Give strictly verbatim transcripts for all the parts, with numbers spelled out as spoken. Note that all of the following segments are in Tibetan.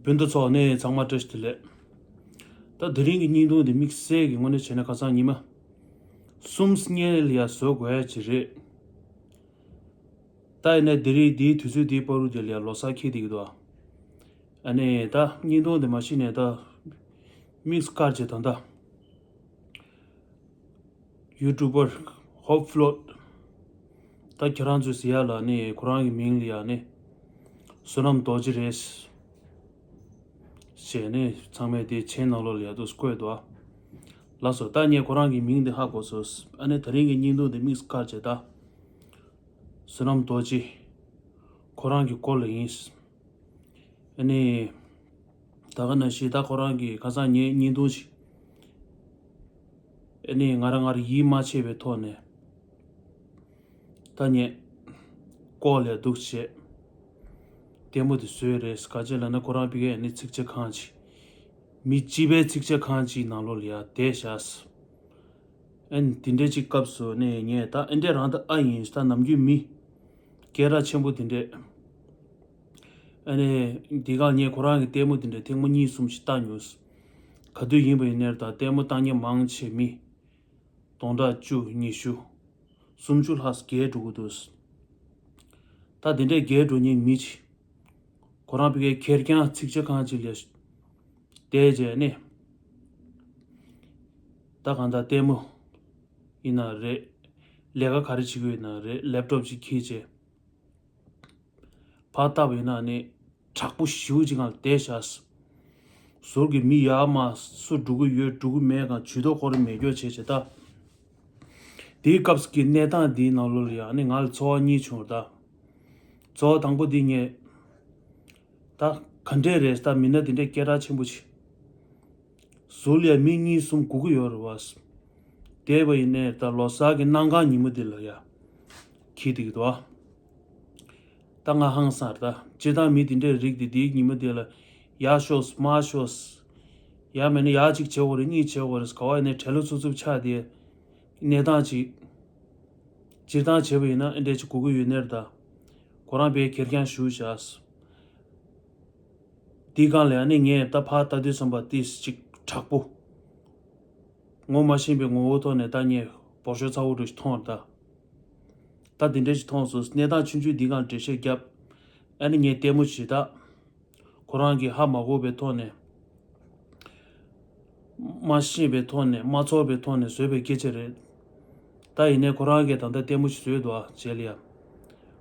སྤུན་ཟླ་ཚོ་ནས་ཚང་མ་བཀྲ་ཤིས་བདེ་ལེགས། ད་དེ་རིང་གི་བརྙན་ཐུང་འདི་དམིགས་བསལ་གྱི་དངོས་གནས་བྱས་ན་ཁ་སང་ཉི་མ་གསུམ་སྔོན་ལ་ཡ་བཟོ་དགོས་ཡ་ཅིག་རེད། ད་ཡིན་ན་དེ་རིང་འདིའི་དུས་ཚོད་འདིའི་བར་དུ་དེ་ལ་ཡ་ལོ་གསར་འཁེལ་བསྡད་ཀྱི་འདུག་ཨ་ནི་ད་བརྙན་ཐུང་འདི་མ་གཞི་ནས་ད་དམིགས་བཀར་བྱས་ད་ལྟ་ཡུ་ཊུབ་པར་ཧོབ་ཕློད། ད་ཁྱེད་རང་ཚོས་ཟེར་ཡ་ལ་ནི་ཁོ་རང་གི་མིང་ལ་ཡ་ནི་བསོད་ནམས་རྡོ་རྗེ་རེད་ཞེས་ནི་ཚང་མས་དེ་མཆན་ནང་ལོགས་ལ་ཡ་དུ་བཀོད་འདུག་ལགས་སོ། ད་ངས་ཁོ་རང་གི་མིང་དེ་ཧ་གོ་སོང་། ཨ་ནི་དེ་རིང་གི་བརྙན་ཐུང་དེ་དམིགས་བཀར་བྱས་ད་བསོད་ནམས་རྡོ་རྗེ་ཁོ་རང་གི་སྐོར་ལ་ཡིན། ཨ་ནི། ད་ག་ནང་བཞིན་ད་ཁོ་རང་གིས་ཁ་སང་ངའི་བརྙན་ཐུང་ཞིག་ཨ་ནི་ང་རང་ང་རང་ཡིད་མ་ཆེས་པའི་ཐོག་ནས་ད་ངས་ལྐོག་ལས་འདུག་བྱས་ལྟད་མོ་དེ་བཟོས་རེད། ག་ཅི་ལབ་ན་ཁོ་རང་ཕ་གིའི་ཨ་ནི་ཚིག་ཇ་ཁང་ཅིག་མི་སྤྱི་པའི་ཚིག་ཇ་ཁང་ཅིག་ནང་ལོགས་ལ་ཡ་བསྡད་བཞག་ཨ་ནི་དེ་འདྲའི་ཅིག་སྐབས་སུ་ནས་ངས་ད་ཨེ་འདྲས་རང་ད་ཨ་ཡིན་ད་ནམ་རྒྱུན་མི་སྐད་གྲགས་ཆེན་པོ་དེ་འདྲས། ཨ་ནི་འདི་ག་ངས་ཁོ་རང་གི་ལྟད་མོ་དེ་འདྲས་ཐེངས་མ་གཉིས་གསུམ་ཞིག་ལྟ་མྱོང་། ག་དུས་ཡིན་པ་ཡིན་ནའི་ད་ལྟད་མོ་ལྟ་མཁན་མང་ཆེ་མི་སྟོང་ཕྲག་བཅུ་ཉི་ཤུ་སུམ་ཅུ་ལྷག་བརྒལ་འགྲོ་གི་འདུག་ད་དེ་འདྲས་བརྒལ་འགྲོ་མཁན་མི་ཅིག་ཁོ་རང་ཕ་གིའི་ཁེར་རྐྱང་ཚིག་ཇ་ཁང་ཅིག་ལ་བསྡད་བྱས་ནས་ད་གང་ལྟར་ལྟད་མོ་ཡིན་ན་རེད། ལས་ཀ་ག་རེ་བྱེད་ཀྱི་ཡོད་ན་རེད། ལེབ་ཊོབ་ཅིག་འཁྱེར་བྱས། ཕར་བལྟས་པ་ཡིན་ན་ནི་དྲག་པོ་ཞེ་པོ་ཅིག་སྒང་ལ་བསྡད་བཞག་ཟུར་གྱི་མི་ཡར་མར་སུ་འགྲོ་གི་ཡོད་འགྲོ་གི་མེད་སྒང་ཇུས་གཏོགས་ཁོ་རང་མེད་སྐྱོ་བྱས་བྱས་ད། དེའི་སྐབས་ཀྱི་གནས་སྟངས་འདིའི་ནང་ལོགས་ལ་ཡང་ནི་ང་ལ་ཚོར་བ་གཉིས་བྱུང་བ་ད། ཚོར་བ་དང་པོ་འདི་ངས་ད་ག་འདྲས་རེད། ད་མི་སྣ་འདི་འདྲས་སྐད་གྲགས་ཆེན་པོ་ཅིག་ཟུར་ལ་ཡ་མི་གཉིས་གསུམ་སྒུག་གི་ཡོད་རེད་བ། བསྡད་པ་ཡིན་ནའི་ད་ལོ་གསར་གྱི་གནམ་གང་ཉིན་མོ་འདི་ལ་ཡ་འཁེལ་བསྡད་ཀྱི་འདུག་ད་ང་ཧང་སངས་རེད་ད། སྤྱིར་བཏང་མི་འདི་འདྲའི་རིགས་འདི་འདིའི་ཉིན་མོ་འདི་ལ་ཡར་ཤོག་མར་ཤོག་ཡར་མེད་ན་ཡར་གཅིག་བྱེད་དགོས་རེད། གཉིས་བྱེད་དགོས་རེད། ག་བ་ཡིན་ནའི་བྲེལ་བ་འཚུབ་འཚུབ་ཆགས་དེ་གནས་སྟངས་ཅིག་སྤྱིར་བཏང་བྱས་པ་ཡིན་ན་ཨེ་འདྲས་ཅིག་སྒུག་གི་ཡོད་ནའི་རེད་ད། ཁོ་རང་དཔེ་ཁེར་རྐྱང་བཞུགས་བཞག་འདི་སྒང་ལ་ཨ་ནི་ངས་ད་ཕར་ལྟ་དུས་ཙམ་པ་ཏིས་ཅིག་དྲག་པོ། ངོ་མ་ཤེས་པའི་ངོ་བོའི་ཐོག་ནས་ད་ངས་འབོར་ཤོག་ཚ་བོ་འདྲ་ཞིག་མཐོང་བ་ད། ད་འདི་འདྲ་ཞིག་མཐོང་སོང་། གནས་སྟངས་ཆུང་ཆུང་འདི་སྒང་འགྲེལ་བཤད་བརྒྱབ། ཨ་ནི་ངས་ལྟད་མོ་ཞིག་ད། ཁོ་རང་གིས་ཧ་མ་གོ་བའི་ཐོག་ནས། མ་ཤེས་པའི་ཐོག་ནས་མ་ཚོར་བའི་ཐོག་ནས་བཟོས་པའི་སྐད་ཆ་རེད། ད་ཡིན་ནའི་ཁོ་རང་གིས་ད་ལྟ་ལྟད་མོ་ཞིག་བཟོས་འདུག་ཨ་རྗེས་ལ་ཡ།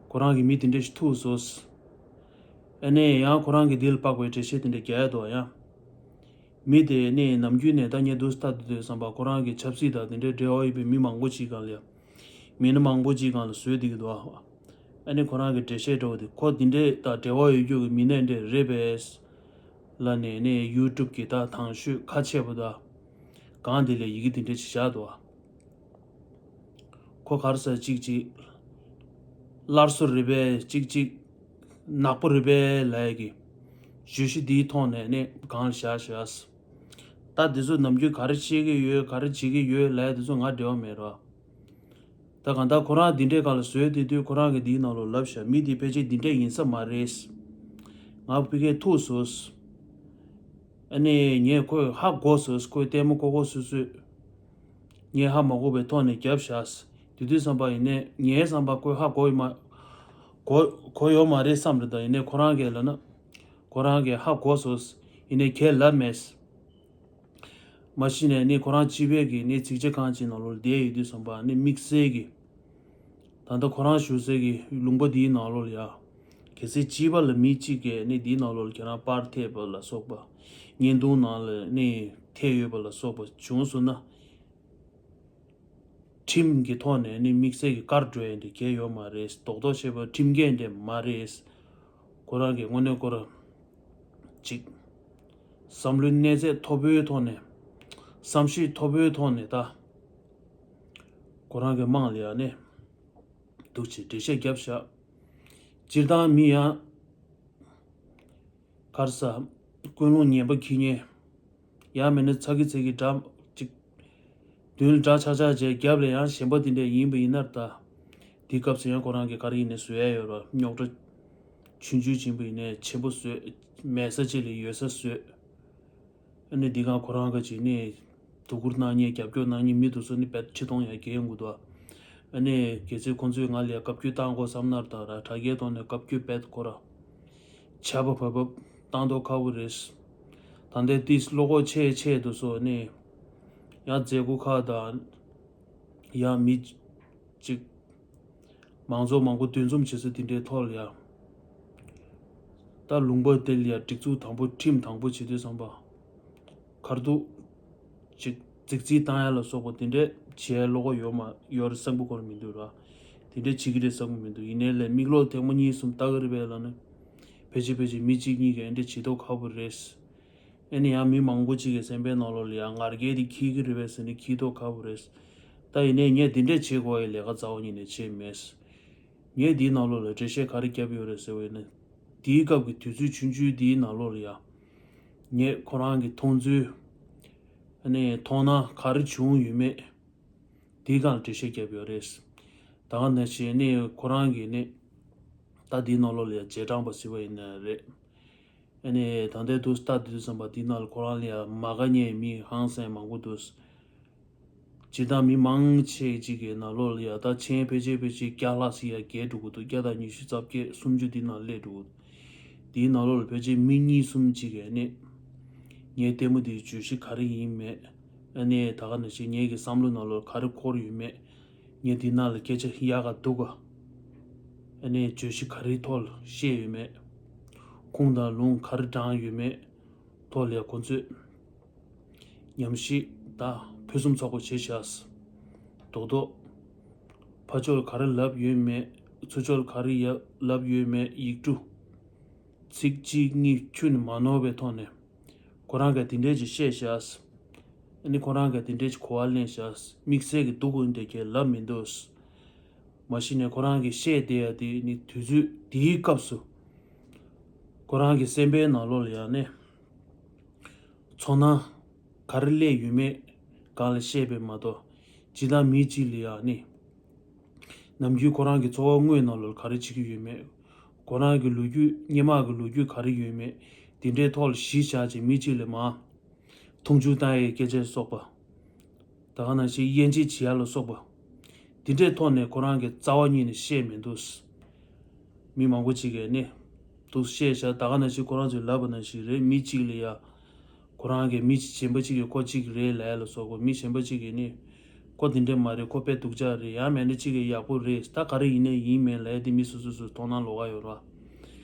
ཁོ་རང་གིས་མི་དེ་འདྲ་ཞིག་ཐུག་སོང་། ཨ་ནི་ཡང་ཁོ་རང་གིས་འདི་ལ་དཔག་པའི་འགྲེལ་བཤད་དེ་འདྲ་རྒྱག་ཡ་འདུག་ཨ་ཡ། མི་དེ་ནི་ནམ་རྒྱུན་ནས་ད་ངས་འདུག་ལྟ་དུས་དུས་བསམ་པ་ཁོ་རང་གི་ཆབ་སྲིད་དང་དེ་འདྲའི་འབྲེལ་བ་ཡོད་པའི་མི་མང་པོ་ཅིག་སྒང་ལ་ཡ། མི་སྣ་མང་པོ་ཅིག་སྒང་ལ་བཟོས་བསྡད་ཀྱི་འདུག་ཨ། ཨ་ནི་ཁོ་རང་གི་འགྲེལ་བཤད་འདྲ་བོ་དེ་ཁོ་འདི་འདྲས་དང་འབྲེལ་བ་ཡོད་རྒྱུ་གི་མི་སྣ་འདྲས་རེད་པས། ལ་ནས་ནས་ཡུ་ཊུབ་ཀྱི་ད་དང་ཤོས་ཁ་ཆེ་པོ་ད། གང་དེ་ལས་ཡི་གེ་དེ་འདྲས་ཅིག་བཞག་འདུག་ཨ། ཁོ་ག་རེ་ཟེར་ཅིག་ཅིག་སླར་གསོ་རེད་པས་ཅིག་ཅིག་ནག་པོ་རེད་པས་ལབ་ཡ་གི་བརྗོད་གཞི་འདིའི་ཐོག་ནས་ནི་སྒང་ལ་བཞག་བཞག་ད་འདི་ཚོ་ནམ་རྒྱུན་ག་རེ་བཤད་ཀྱི་ཡོད་ག་རེ་བྱེད་ཀྱི་ཡོད་ལབ་ཡ་འདི་ཚོ་ང་འབྲེལ་བ་མེད་རོ། ད་གང་ལྟར་ཁོ་རང་འདི་འདྲའི་སྒང་ལ་བཟོས་དེ་དུས་ཁོ་རང་གིས་འདིའི་ནང་ལོགས་ལབ་བཞག་མི་འདི་ཕལ་ཆེར་འདི་འདྲས་ཡིན་ས་མ་རེད། ང་ཕ་གིར་ཐུག་སོང་། ཨ་ནི་ངས་ཁོས་ཧ་གོ་སོང་། ཁོས་ལྟད་མོ་ལྐོག་ལྐོག་སུད་སུད། ངས་ཧ་མ་གོ་བའི་ཐོག་ནས་བརྒྱབ་བཞག་དེ་དུས་བསམ་པ་ཡིན་ནའི་ངའི་བསམ་པ་ཁོས་ཧ་གོ་ཡོད་མ། གོ་གོ་ཡོད་མ་རེད་བསམ་རེད་ད། ཡིན་ནའི་ཁོ་རང་གིས་ལབ་ན། ཁོ་རང་གིས་ཧ་གོ་སོང་། ཡིན་ནའི་ཁས་ལབ་མེད། མ་གཞི་ནས་ནི་ཁོ་རང་སྤྱི་པའི་གི་ནི་ཚིག་ཇ་ཁང་ཅིག་ནང་ལོགས་བསྡད་ཡོད་དུས་བསམ་པ་ནི་དམིགས་བསལ་གི་ད་ལྟ་ཁོ་རང་བཞུགས་སའི་གི་ལུང་པ་འདིའི་ནང་ལོགས་ལ་ཡ། གལ་སྲིད་སྤྱི་པ་ལ་མི་གཅིག་གིས་ནི་འདིའི་ནང་ལོགས་ལ་ཁྱེད་རང་པར་ཐེབས་པ་ལ་སོགས་པ། བརྙན་ཐུང་ནང་ལ་ནི་ཐེབས་ཡོད་པ་ལ་སོགས་པ་བྱུང་སོང་ན། ཁྲིམས་ཀྱི་ཐོག་ནས་ནི་དམིགས་བསལ་གྱི་བཀར་འགྲོ་ཡ་འདི་གལ་ཡོད་མ་རེད། རྡོག་རྡོག་བྱས་པ་ཁྲིམས་འགལ་འདི་མ་རེད། ཁོ་རང་གི་དངོས་གནས་ཁོ་རང་ཅིག་བསམ་བློའི་གནས་ཚད་མཐོ་པོའི་ཐོག་ནས་བསམ་ཤེས་མཐོ་པོའི་ཐོག་ནས་ད་ཁོ་རང་གི་དམངས་ལ་ཡ་ནི་འདུག་ཅིག་འགྲེལ་བཤད་བརྒྱབ་བཞག་སྤྱིར་བཏང་མི་ཡང་གར་ས་ཀུན་སློང་ངན་པ་འཁྱེར་མཁན། ཡང་མིན་ན་ཚ་གི་ཚ་གི་འདྲ་ཅིག་མདུན་ལ་འདྲ་ཆགས་ཆགས་བྱས་རྒྱབ་ལ་ཡང་གཞན་པ་དེ་འདྲས་ཡིན་པ་ཡིན་ན་ད། དེའི་སྐབས་སུ་ཡང་ཁོ་རང་གིས་ག་རེ་ཡིན་ནའི་བཟོ་ཡ་ཡོད་ར་རྙོག་དྲ། ཆུང་ཆུང་ཆེན་པོ་ཡིན་ནའི་ཆེན་པོ་བཟོས། མེད་ས་ཅིག་ལ་ཡོད་ས་བཟོས། ཨ་ནི་འདི་གང་ཁོ་རང་ག་ཅིག་ནི་དོ་ཁུར་གནང་མཁན་རྒྱབ་སྐྱོར་གནང་མཁན་མི་དེ་ཚོ་ནི་བེད་ཁྲི་སྟོང་ཡར་རྒྱས་ཡོང་གི་འདུག་ཨ་ནི་གལ་སྲིད་ཁོང་ཚོས་ང་ལ་ཡ་བཀའ་བཀྱོན་བཏང་དགོས་བསམ་ན་ད་ར་དྲ་རྒྱའི་ཐོག་ནས་བཀའ་བཀྱོན་བེད་ཁོ་ར་བྱ་བ་བབ་བབ་བཏང་མདོག་ཁ་པོ་རེད། ད་ལྟའི་ཏིས་བློ་ཁོག་ཆེ་ཆེ་དེ་ཚོ་ནི་ཡང་མཛད་སྒོ་ཁག་དང་། ཡང་མི་གཅིག་མང་ཚོགས་མང་པོ་འདུ་འཛོམས་བྱེད་ས་དེ་འདྲའི་ཐོག་ལ་ཡ། ད་ལུང་པ་དེ་ལ་ཡ་སྒྲིག་འཛུགས་དང་པོ་ཁྲིམས་དང་པོ་བྱེད་དུས་ཙམ་པ། ཁར་ཐུག་ཅིག་རྫིག་རྫིག་བཏང་ཡ་ལ་སོགས་པ་དེ་འདྲས་བྱེད་ཡ་བློ་ཁོག་ཡོད་མ་ཡོད་རེད་བསམ་གི་ཁོར་མི་འདུག་ར། དེ་འདྲས་བྱེད་ཀྱི་རེད་བསམ་གི་མི་འདུག་ཡིན་ནའི་ལས་མིག་ལོག་ཐེངས་མ་གཉིས་གསུམ་ལྟ་གི་རེད་པས་ལབ་ན། ཕལ་ཆེར་ཕལ་ཆེར་མི་གཅིག་གཉིས་ཀྱིས་ཨེ་འདྲས་བྱེད་མདོག་ཁ་པོ་རེད། ཨེ་ནི་ཡང་མི་མང་པོ་ཅིག་གི་སེམས་པའི་ནང་ལོགས་ལ་ཡང་ངར་སྐད་དེ་འཁྱེར་གི་རེད་པས་ཟེར་ནས་འཁྱེར་མདོག་ཁ་པོ་རེད། ད་ཡིན་ནའི་ངས་འདི་འདྲས་བྱེད་དགོས་པའི་ལས་ཀ་རྩ་བ་ཉིད་ནས་བྱས་མེད། ངས་འདིའི་ནང་ལོགས་ལ་འགྲེལ་བཤད་ག་རེ་བརྒྱབ་ཡོད་རེད་ཟེར་བ་ཡིན་ན། དེའི་སྐབས་ཀྱི་དུས་ཚོད་ཆུང་ཆུང་འདིའི་ནང་ལོགས་ལ་ཡང་། ངས་ཁོ་རང་གི་མཐོང་ཚུལ། ཨ་ནི་མཐོང་སྣང་ག་རེ་བྱུང་ཡོད་མེད། དེའི་སྒང་ལ་འགྲེལ་བཤད་བརྒྱབ་ཡོད་རེད། ད་ག་ནང་བཞིན་ནི་ཁོ་རང་གིས་ནི། ད་འདིའི་ནང་ལོགས་ལ་ཡང་རྗེས་འབྲང་པ་ཟེར་བ་ཡིན་ན་རེད། ཨ་ནི་ད་ལྟའི་དུས་ལྟ་དུས་ཙམ་པ་འདིའི་ནང་ལ་ཁོ་རང་ལ་ཡང་མ་དགའ་མཁན་མི་ཧང་སང་མང་པོ་འདུག་སྤྱིར་བཏང་མི་མང་ཆེ་ཅིག་གི་ནང་ལོགས་ལ་ཡང་ད་མཆན་ཕལ་ཆེར་ཕལ་ཆེར་བརྒྱ་ལྷག་ཙམ་ཡང་བརྒལ་འགྲོ་གི་འདུག་བརྒྱ་དང་ཉི་ཤུ་རྩ་བརྒྱད་སུམ་ཅུ་འདི་ནང་སླེབས་འགྲོ་གི་འདུག་དེའི་ནང་ལོགས་ལ་ཕལ་ཆེར་མི་གཉིས་གསུམ་ཅིག་གིས་ནི། ངའི་ལྟད་མོ་འདིའི་བརྗོད་གཞི་ག་རེ་ཡིན་མེད། ཨ་ནི་ད་ག་ནང་བཞིན་ངེད་ཀྱི་བསམ་བློ་ནང་ལོགས་ག་རེ་འཁོར་ཡོད་མེད། ངས་འདི་ནང་ལ་སྐད་ཆ་ཡག་ག་སྡུག་ག་ཨ་ནི་བརྗོད་གཞི་ག་རེའི་ཐོག་ལ་བཤད་ཡོད་མེད། ཁུངས་དང་ལུང་ག་རེ་དྲངས་ཡོད་མེད། ཐོག་ལ་ཡ་ཁོ་ཚོས་ཉམས་ཞིབ་དང་ཕུན་སུམ་ཚོགས་པ་བྱས་བཞག་རྡོག་རྡོག་ཕར་ཕྱོགས་ལ་ག་རེ་ལབ་ཡོད་མེད། ཚུར་ཕྱོགས་ལ་ག་རེ་ཡ་ལབ་ཡོད་མེད་ཡིག་འབྲུ། ཚིག་གཅིག་གཉིས་ཁྱོན་ནས་མ་ནོར་བའི་ཐོག་ནས། ཁོ་རང་གིས་དེ་འདྲས་ཅིག་བཤད་བཞག་ཨ་ནི་ཁོ་རང་གིས་དེ་འདྲས་ཅིག་གོ་བ་ལེན་བཞག་དམིགས་བསལ་གྱི་སྡུག་ཀུན་དེ་གས་ལབ་མི་འདུག་མ་གཞི་ནས་ཁོ་རང་གིས་བཤད་བསྡད་ཡ་དེ་ནི་དུས་ཚོད་དེའི་སྐབས་སུ། ཁོ་རང་གི་སེམས་པའི་ནང་ལོགས་ལ་ཡང་ནས། ཚོར་སྣང་ག་རེ་སླེབས་ཡོད་མེད་སྒང་ལ་བཤད་པས་མ་གཏོགས། སྤྱིར་བཏང་མི་གཅིག་ལ་ཡང་ནི། ནམ་རྒྱུན་ཁོ་རང་གི་འཚོ་བ་དངོས་ནང་ལོགས་ག་རེ་བྱེད་ཀྱི་ཡོད་མེད། ཁོ་རང་གི་ལོ་རྒྱུས་སྔོན་མ་གི་ལོ་རྒྱུས་ག་རེ་ཡོད་མེད། དེ་འདྲའི་ཐོག་ལ་གཞི་བཞག་ཅིང་མི་གཅིག་ལ་མ། མཐོང་ཆུང་བཏང་ཡའི་སྐད་ཆ་སོགས་པ། ད་ག་ནང་བཞིན་དབྱེ་འབྱེད་བྱེད་ཡ་ལ་སོགས་པ། དེ་འདྲའི་ཐོག་ནས་ཁོ་རང་གིས་རྩ་བ་ཉིད་ནས་བཤད་མི་འདུག་མི་མང་པོ་ཅིག་གིས་ནི། འདུག་བཤད་བཞག་ད་ག་ནང་བཞིན་ཁོ་རང་ཚོས་ལབ་པ་ནང་བཞིན་རེད། མི་གཅིག་ལ་ཡ། ཁོ་རང་གིས་མི་གཞན་པ་གཅིག་གིས་ཁོ་གཅིག་རེད་ལབ་ཡ་ལ་སོགས་པ། མི་གཞན་པ་གཅིག་གིས་ནི། ཁོ་འདི་འདྲ་མ་རེད། ཁོ་དཔེ་སྡུག་ཅག་རེད། ཡང་མིན་ན་གཅིག་གིས་ཡག་པོ་རེད། ད་ག་རེ་ཡིན་ནའི་ཡིན་མིན་ལབ་ཡ་དེ་མི་སོ་སོ་སོ་སོའི་མཐོང་སྣང་ལོགས་ཀ་ཡོད་ར།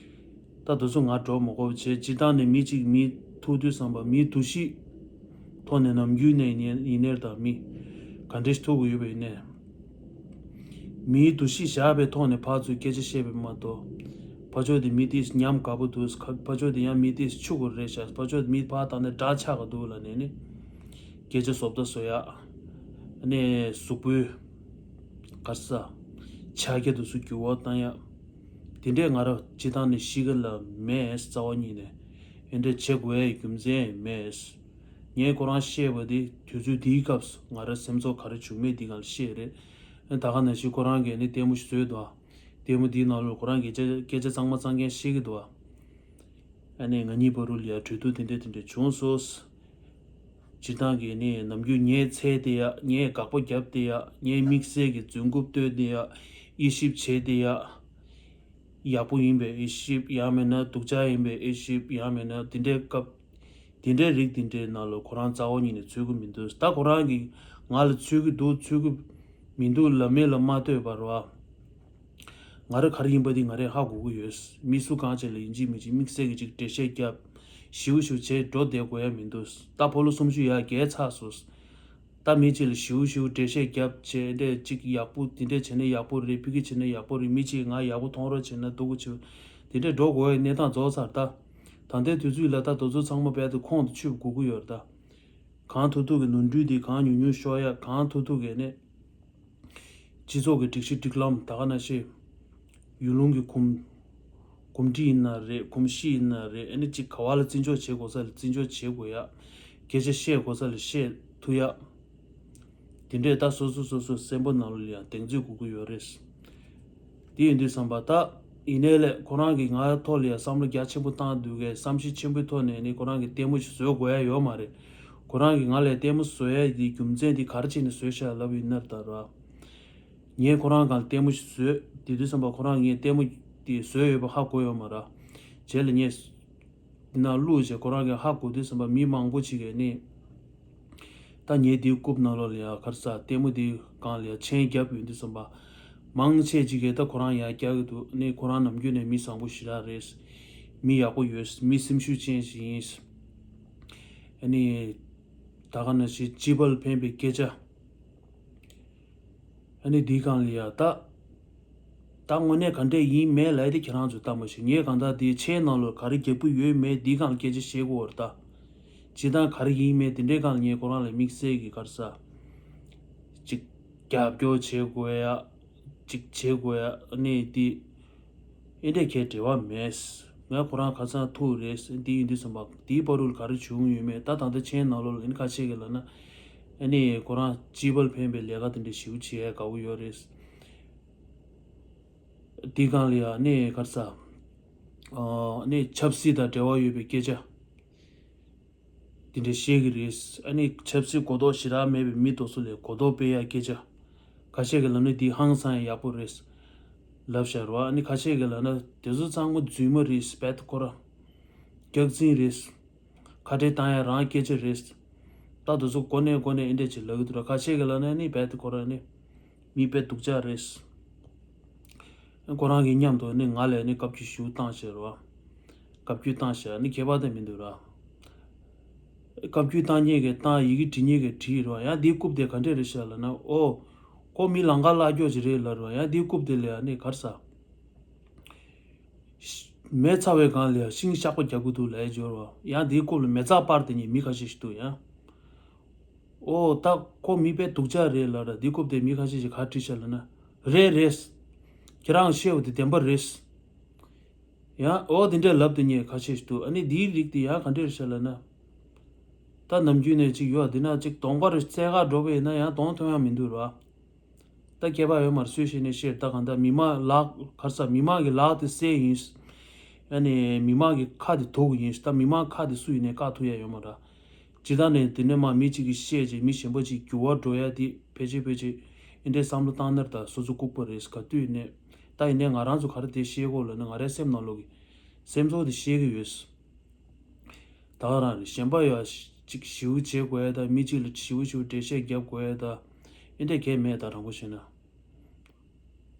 ད་དེ་ཚོ་ང་འགྲོ་མ་དགོས་པ་བྱས། སྤྱིར་བཏང་ནས་མི་གཅིག་མི་ཐུག་དུས་ཙམ་པ་མིའི་འདུ་ཤེས་ཐོག་ནས་ནམ་རྒྱུན་ནས་ཡིན་ནའི་ད་མི་ག་འདྲས་ཐུག་གི་ཡོད་པ་ཡིན་ནའི། མིའི་འདུ་ཤེས་བཞག་པའི་ཐོག་ནས་ཕར་ཚུར་སྐད་ཆ་བཤད་པ་མ་གཏོགས། ཕར་ཕྱོགས་དེ་མི་དེས་ཉམས་དགའ་པོ་འདུག་ཕར་ཕྱོགས་དེ་ཡང་མི་དེས་ཕྱུག་པོ་རེད་ཤག་ཕར་ཕྱོགས་དེ་མི་ཕར་བཏང་ནས་དགྲ་ཆགས་ཀྱི་འདུག་ལབ་ནས་ནི། སྐད་ཆ་བཟོ་ལྟ་བཟོ་ཡ། ཨ་ནི་གཟུགས་པོའི་ག་རེ་ཟ། ཕྱག་རྒྱ་དེ་ཚོ་འགྱུར་བ་བཏང་ཡ། དེ་འདྲས་ང་རང་སྤྱིར་བཏང་ནས་གཤིས་ཀ་ལ་མེད། རྩ་བ་ཉིད་ནས་ཨེ་འདྲས་བྱེད་དགོས་ཡའི་རྒྱུ་མཚན་མེད། ངས་ཁོ་རང་བཤད་པ་དེ་དུས་ཚོད་དེའི་སྐབས་སུ་ང་རང་སེམས་ཚོར་ག་རེ་བྱུང་མེད་དེ་སྒང་ལ་བཤད་རེད། ཨ་ད་ག་ནང་བཞིན་ཁོ་རང་གིས་ནི་ལྟད་མོ་ཞིག་བཟོས་འདུག་ལྟད་མོ་དེའི་ནང་ལོགས་ཁོ་རང་གིས་སྐད་ཆ་སྐད་ཆ་གཙང་མ་གཙང་རྐྱང་བཤད་ཀྱི་འདུག་ཨ་ནི་ང་གཉིས་བར་དུ་ལ་ཡ་གྲོས་བསྡུར་དེ་འདྲས་དེ་འདྲས་བྱུང་སོང་། སྤྱིར་བཏང་གི་ནི་ནམ་རྒྱུན་ངའི་ཚད་དེ་ཡ། ངའི་དགག་པ་བརྒྱབ་དེ་ཡ། ངའི་དམིགས་བསལ་གྱི་རྫུན་རྐུབ་བཏོན་དེ་ཡ། དབྱེ་ཞིབ་བྱས་དེ་ཡ། ཡག་པོ་ཡིན་པའི་དབྱེ་ཞིབ། ཡང་མིན་ན་སྡུག་ཅག་ཡིན་པའི་དབྱེ་ཞིབ། ཡང་མིན་ན་དེ་འདྲའི་སྐབས། དེ་འདྲའི་རིགས་དེ་འདྲའི་ནང་ལ་ཁོ་རང་རྩ་བ་ཉིད་ནས་ཚུད་ཀྱི་མི་འདུག་ད་ཁོ་རང་གིས་ང་ལ་ཚུད་ཀྱི་འདུག་ཚུད་ཀྱི་མི་འདུག་ལབ་མིན་ལ་མ་ལྟོས་པར་བ། ང་རང་ག་རེ་ཡིན་པ་འདི་ང་རང་ཧ་གོ་གི་ཡོད། མི་སུ་གང་ཅིག་ལ་ཡིན་གཅིག་མིན་གཅིག་དམིགས་བསལ་གྱི་ཅིག་འགྲེལ་བཤད་བརྒྱབ། ཞིའུ་ཞིའུ་བྱས་འགྲོ་བསྡད་དགོས་ཡ་མི་འདུག་ད་ཕོ་ལོ་སུམ་ཅུ་ཡར་རྒལ་ཚར་སོང་། ད་མི་གཅིག་ལ་ཞིའུ་ཞིའུ་འགྲེལ་བཤད་བརྒྱབ་བྱས་འདྲས་ཅིག་ཡག་པོ་འདི་འདྲས་བྱས་ན་ཡག་པོ་རེད། ཕ་གི་བྱས་ན་ཡག་པོ་རེད། མི་གཅིག་ང་ཡག་པོ་མཐོང་རོགས་བྱས་ན་སྡུག་གི་བྱེད། དེ་འདྲས་འགྲོ་དགོས་ཡ་གནས་སྟངས་རྫོགས་ཚར་ད། ད་ལྟའི་དུས་ཚོད་ལ་ད་དེ་ཚོ་ཚང་མ་རྦད་དེ་ཁོང་དུ་ཆུད་དགོས་ཀྱི་ཡོད་རེད་ད། གང་ཐུབ་ཐུབ་ཀྱིས་ནོར་འཁྲུལ་འདི་གང་ཉུང་ཉུང་ཤོར་ཡ། གང་ཐུབ་ཐུབ་ཀྱིས་ནི། སྤྱི་ཚོགས་ཀྱི་སྒྲིག་གཞི་སྒྲིག་ལམ་ད་ག་ནང་བཞིན། ཡུལ་ལུང་གི་གོམས། གོམས་འདྲིས་ཡིན་ན་རེད། གོམས་གཤིས་ཡིན་ན་རེད། ཨ་ནི་གཅིག་ག་བ་ལ་བརྩི་འཇོག་བྱེད་དགོས་ས་ལ་བརྩི་འཇོག་བྱེད་དགོས་ཡ། སྐད་ཆ་བཤད་དགོས་ས་ལ་བཤད་ཐུབ་ཡ། དེ་འདྲས་ད་སོ་སོ་སོ་སོའི་སེམས་པ་ནང་ལ་ཡང་གདེང་ཚོད་དགོས་ཀྱི་ཡོད་རེད། དེ་ཡིན་དུས་ཙམ་པ་ད། ཡིན་ནའི་ལས་ཁོ་རང་གིས་ང་ཐོག་ལ་ཡ་བསམ་བློ་རྒྱ་ཆེན་པོ་བཏང་འདུག་གས། བསམ་གཞིག་ཆེན་པོའི་ཐོག་ནས་ནི་ཁོ་རང་གིས་ལྟད་མོ་ཞིག་བཟོ་དགོས་ཡ་ཡོད་མ་རེད། ཁོ་རང་གིས་ང་ལ་ལྟད་མོ་བཟོ་ཡ་དེ་རྒྱུ་མཚན་དེ་ག་རེ་བྱས་ནས་བཟོས་ཤག་ལབ་ཡིན་ན་ད་ར། ངས་ཁོ་རང་གང་ལ་ལྟད་མོ་ཞིག་བཟོས། དེ་དུས་ཙམ་པ་ཁོ་རང་གིས་ལྟད་མོ་དེ་བཟོས་ཡོད་པ་ཧ་གོ་ཡོད་མ་རེད། རྗེས་ལ་ངས་འདི་ན་བླུགས་བྱས་ཁོ་རང་གིས་ཧ་གོ་དུས་ཙམ་པ་མི་མང་པོ་ཅིག་གིས་ནི། ད་ངས་དེའི་རྐུབ་ནང་ལོགས་ལ་ཡ་ག་རེ་ཟ། ལྟད་མོ་དེའི་སྒང་ལ་ཡ་མཆན་བརྒྱབ་ཡོང་དུས་ཙམ་པ། མང་ཆེ་ཅིག་གིས་ད་ཁོ་རང་ཡར་བཀྱག་གི་འདུག། ནི་ཁོ་རང་ནམ་རྒྱུན་ནས་མི་བཟང་པོ་ཞེ་དྲག་རེད། མི་ཡག་པོ་ཡོད། མི་སེམས་ཤུགས་ཅན་ཞིག་ཡིན། ཨ་ནི། ད་ག་ནང་བཞིན་སྤྱི་པ་ལ་ཕན་པའི་སྐད་ཆ། ཨ་ནི་འདིའི་སྒང་ལ་ཡ་ད། ད་དངོས་གནས་ག་འདྲས་ཡིན་མེད་ལབ་ཡ་དེ་ཁྱེད་རང་ཚོས་ལྟ་མ་ཤེས། ངས་གང་ལྟར་དེའི་མཆན་ནང་ལོགས་ག་རེ་བརྒྱབ་ཀྱི་ཡོད་མེད་འདིའི་སྒང་ལ་སྐད་ཆ་བཤད་དགོས་པ་རེད་ད། སྤྱིར་བཏང་ག་རེ་ཡིན་མེད་དེ་འདྲའི་སྒང་ལ་ངས་ཁོ་རང་ལ་དམིགས་བསལ་གྱི་ག་རེ་ཟ། ཅིག་རྒྱབ་སྐྱོར་བྱེད་དགོས་ཡ། ཅིག་བྱེད་དགོས་ཡ་ཨ་ནི་དེ། ཨེ་འདྲས་ཁྱེད་འབྲེལ་བ་མེད། ང་ཁོ་རང་ཁ་སང་ཐུག་རེད། འདི་ཡིན་དུས་ཙམ་པ་དེའི་བར་དུ་ལ་ག་རེ་བྱུང་ཡོད་མེད་ད་ད་ལྟ་མཆན་ནང་ལོགས་ལ་ཨ་ནི་ཁ་ཤས་ཀྱིས་ལབ་ན། ཨ་ནི་ཁོ་རང་སྤྱི་པ་ལ་ཕན་པའི་ལས་ཀ་དེ་འདྲ་ཞེ་པོ་བྱེད་ཡ་དགའ་པོ་ཡོད་རེད། དེའི་སྒང་ལ་ཡ་ཨ་ནི་ག་རེ་ཟ། ཨ་ནི་ཆབ་སྲིད་དང་འབྲེལ་བ་ཡོད་པའི་སྐད་ཆ། དེ་འདྲ་བཤད་ཀྱི་རེད། ཨ་ནི་ཆབ་སྲིད་གོ་རྟོགས་ཞེ་དྲག་མེད་པའི་མི་དེ་ཚོ་ལ་གོ་རྟོགས་སྤེལ་ཡ་སྐད་ཆ། ཁ་ཤས་ཀྱིས་ལབ་ན་འདི་ཧང་སང་ཡག་པོ་རེད། ལབ་བཞག་རེད་བ། ཨ་ནི་ཁ་ཤས་ཀྱིས་ལབ་ན་དེ་ཚོ་ཚང་མ་རྫུན་མ་རེད། རྦད་དེ་ཁོ་རང་སྐྱག་རྫུན་རེད། ཁ་བྲལ་བཏང་ཡ་རང་སྐད་ཆ་རེད། ད་དེ་ཚོ་གོ་ནས་གོ་ནས་ཨེ་འདྲ་ཅིག་ལབ་ཀྱི་འདུག་ར། ཁ་ཤས་ཀྱིས་ལབ་ན་ཨ་ནི་རྦད་དེ་ཁོ་རང་ནི་མི་དཔེ་སྡུག་ཅག་རེད། ཁོ་རང་གི་མཉམ་དུ་ནི་ང་ལ་ནི་བཀའ་བཀྱོན་ཞེ་པོ་བཏང་བྱས་རེད་བ། བཀའ་བཀྱོན་བཏང་བྱས་ནི་ཁྱད་པར་དེ་མི་འདུག་ར། བཀའ་བཀྱོན་བཏང་མཁན་གྱིས་བཏང་། ཡི་གེ་འབྲི་མཁན་གྱིས་བྲིས་རེད་བ། ཡང་འདིའི་རྐུབ་དེ་ག་འདྲས་རེད་ཤག་ལབ་ན། ཨོ། ཁོ་མི་ལང་ཀ་བརླག་རྒྱུ་ཅིག་རེད་ལབ་རེད་བ། ཡང་འདིའི་རྐུབ་དེ་ལ་ཡང་ནི་ག་རེ་ཟ། མེ་ཚ་བའི་སྒང་ལ་ཡང་ཤིང་གཤག་པ་རྒྱག་གི་འདུག་ལབ་ཡ་ཅིག་ཡོད་རེད་བ། ཡང་འདིའི་རྐུབ་ལ་མེ་བཙའ་སྤར་བསྡད་མཁན་མི་ཁ་ཤས་ཤིག་འདུག་ཡང་། ཨོ། ད་ཁོ་མི་དཔེ་སྡུག་ཅག་རེད་ལབ་ར། འདིའི་རྐུབ་དེ་མི་ཁ་ཤས་ཤིག་ག་རེ་བྲིས་ཤག་ལབ་ན། རེད་རེད། ཁྱེད་རང་བཤད་པ་དེ་བདེན་པ་རེད། ཡང་ཨོ་དེ་འདྲས་ལབ་བསྡད་མཁན་ཁ་ཤས་ཤིག་འདུག། ཨ་ནི་འདིའི་རིགས་དེ་ཡང་ག་འདྲས་རེད་ཤག་ལབ་ན། ད་ནམ་རྒྱུན་ནས་ཅིག་ཡོད་འདི་ན་ཅིག་གདོང་པ་རེ་རྩེ་ག་འགྲོ་བ་ཡིན་ན་ཡང་གདོང་མཐོང་ཡ་མི་འདུག་ར། ད་སྐྱེས་པ་ཡོད་མ་རེད། སུས་ཤེས་ནས་ཤེས། ད་གང་ལྟར་མི་མང་ལག་ག་རེ་ཟ། མི་མང་གི་ལག་དེ་གསལ་ཡིན། ཨ་ནི་མི་མང་གི་ཁ་དེ་དོག་ཡིན། ད་མི་མང་ཁ་དེ་སུ་ཡིན་ནས་བཀག་ཐུབ་ཡ་ཡོད་མ་རེད། ཇི་ལྟར་ནས་དེ་ནས་མ་མི་གཅིག་གིས་བཤད་རྗེས་མི་གཞན་པ་གཅིག་འགྱུར་བ་འགྲོ་ཡ་དེ་ཕལ་ཆེར་ཕལ་ཆེར་ཨེ་འདྲའི་བསམ་བློ་བཏང་ན་ད་སོ་སོ་ལྐུགས་པ་རེད། ག་དུས་ནས་ད་ཡིན་ནའི་ང་རང་ཚོ་ག་རེ་དེ་བཤད་དགོས་ལབ་ན་ང་རའི་སེམས་ནང་ལོགས་ཀྱི་སེམས་ཚོར་དེ་བཤད་ཀྱི་ཡོད། ད་ག་རང་རེད། གཞན་པ་ཡ་ཅིག་ཞེ་པོ་བྱེད་དགོས་ཡ་ད། མི་གཅིག་ལ་ཞེ་པོ་ཞེ་པོ་འགྲེལ་བཤད་རྒྱབ་དགོས་ཡ་ད། ཨེ་འདྲ་གས་མེད། ད་དྲང་པོ་བཤད་ན།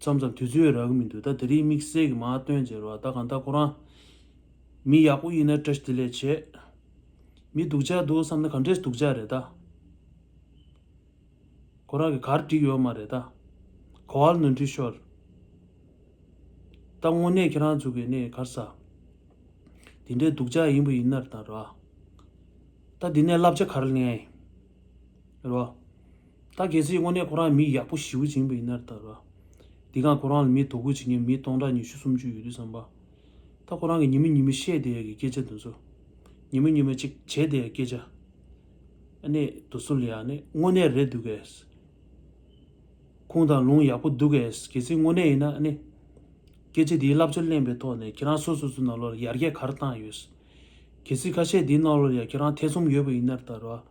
མཚམས་མཚམས་དུས་ཚོད་རག་གི་མི་འདུག། ད་དེ་རིང་དམིགས་བསལ་གྱི་མར་སྟོན་བྱས་རོགས། ད་གང་ལྟར་ཁོ་རང་མི་ཡག་པོ་ཡིན་ན་བཀྲ་ཤིས་བདེ་ལེགས་བྱས། མི་སྡུག་ཅག་འདུག་བསམ་ན་ག་འདྲས་སྡུག་ཅག་རེད་ད། ཁོ་རང་གིས་ག་རེ་འགྲིག་ཡོད་མ་རེད་ད། གོ་བ་ལ་ནོར་འཁྲུལ་ཤོར། ད་དངོས་གནས་ཁྱེད་རང་ཚོ་གིས་ནས་ག་རེ་ཟ། དེ་འདྲའི་སྡུག་ཅག་ཡིན་པ་ཡིན་ན་ད་ར། ད་འདི་ནས་བསླབ་བྱ་ག་རེ་ལེན་ཡ་ཡིན། རེད་བ། ད་གལ་སྲིད་དངོས་གནས་ཁོ་རང་མི་ཡག་པོ་ཞེ་པོ་ཅིག་ཡིན་པ་ཡིན་ན་ད་ར། འདི་གང་ཁོ་རང་ལ་མི་དོ་ཁུར་བྱེད་མཁན་མི་སྟོང་ཕྲག་ཉི་ཤུ་སུམ་ཅུ་ཡོད་དུས་ཙམ་པ། ད་ཁོ་རང་གིས་ཉི་མ་ཉི་མ་བཤད་བསྡད་ཡ་གི་སྐད་ཆ་དེ་ཚོ། ཉི་མ་ཉི་མ་ཅིག་བྱས་བསྡད་ཡ་སྐད་ཆ། ཨ་ནི་དེ་ཚོ་ལ་ཡ་ནི་དངོས་གནས་རེད་འདུག་གས། ཁུངས་དང་ལུང་ཡག་པོ་འདུག་གས། གལ་སྲིད་དངོས་གནས་ཡིན་ན་ཨ་ནི། སྐད་ཆ་འདིའི་བསླབ་བྱ་ལེན་པའི་ཐོག་ནས་ཁྱེད་རང་སོ་སོ་སོའི་ནང་ལོགས་ལ་ཡར་རྒྱས་ག་རེ་བཏང་ཡོད། གལ་སྲིད་ཁ་ཤས་འདིའི་ནང་ལོགས་ལ་ཡ་ཁྱེད་རང་ཐེ་ཚོམ་ཡོད་པ་ཡིན་ན་ད་ར།